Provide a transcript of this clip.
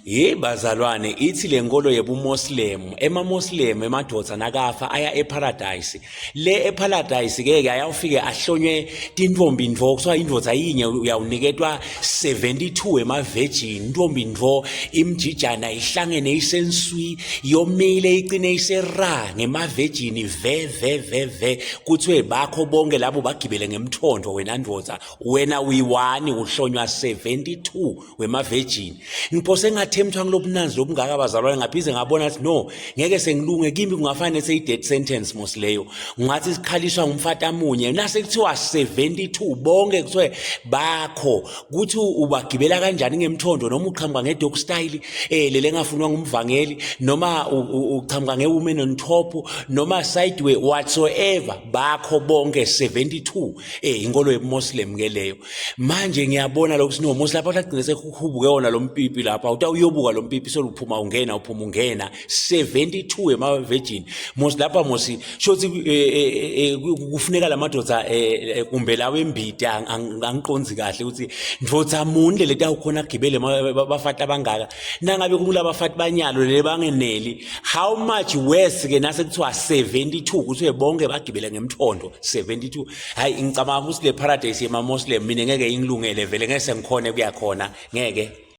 Ye bazalwane, ithi le nkolo yebuMoslem, emaMoslem emadvodza nakafa aya eparadise. Le eparadise ke ke ayawufike ahlonywe tintfombi ntfo, kuthiwa indvodza yinye uyawuniketwa 72 ema-virgin, intfombi ntfo imjijana ihlangene isenswi, yomile icine isera ngema-virgin ve ve ve ve, kuthiwe bakho bonke labo bagibele ngemthondo wena ndvodza, wena uyi-one uhlonywa 72 wema-virgin. Ngiphose ngathemthwa ngilobunanzi lobungaka bazalwane, ngaphize ngabona ukuthi no, ngeke sengilunge kimi, kungafane seyi-death sentence mos leyo. Ngathi sikhaliswa ngumfati amunye, nase kuthiwa 72 bonke kuthiwe bakho, kuthi ubagibela kanjani ngemthondo, noma uqhamuka nge-dog style lele engafunwa ngumvangeli, noma uqhamuka nge-woman on top, noma sideway, whatsoever, bakho bonke 72. Inkolo yobuMoslem ke leyo. Manje ngiyabona lokhu sinomusi lapha agcine sekuhubuke wona lo mpipi lapha, uyobuka lo mpipi soluphuma ungena, uphuma ungena 72 ema-virgin mos lapha mosi, shothi kufuneka lamadoda kumbe lawo embidi, angiqonzi kahle ukuthi ndvodza muni le letawukhona kugibele bafati abangaka. Nangabe kulabafati banyalo le bangeneli, how much worse ke nase kuthiwa 72, kuthiwe bonke bagibele ngemthondo 72. Hayi, ngicabanga ukuthi le paradise yema-Muslim mina ngeke ingilungele vele, ngeke sengikhone kuya khona, ngeke.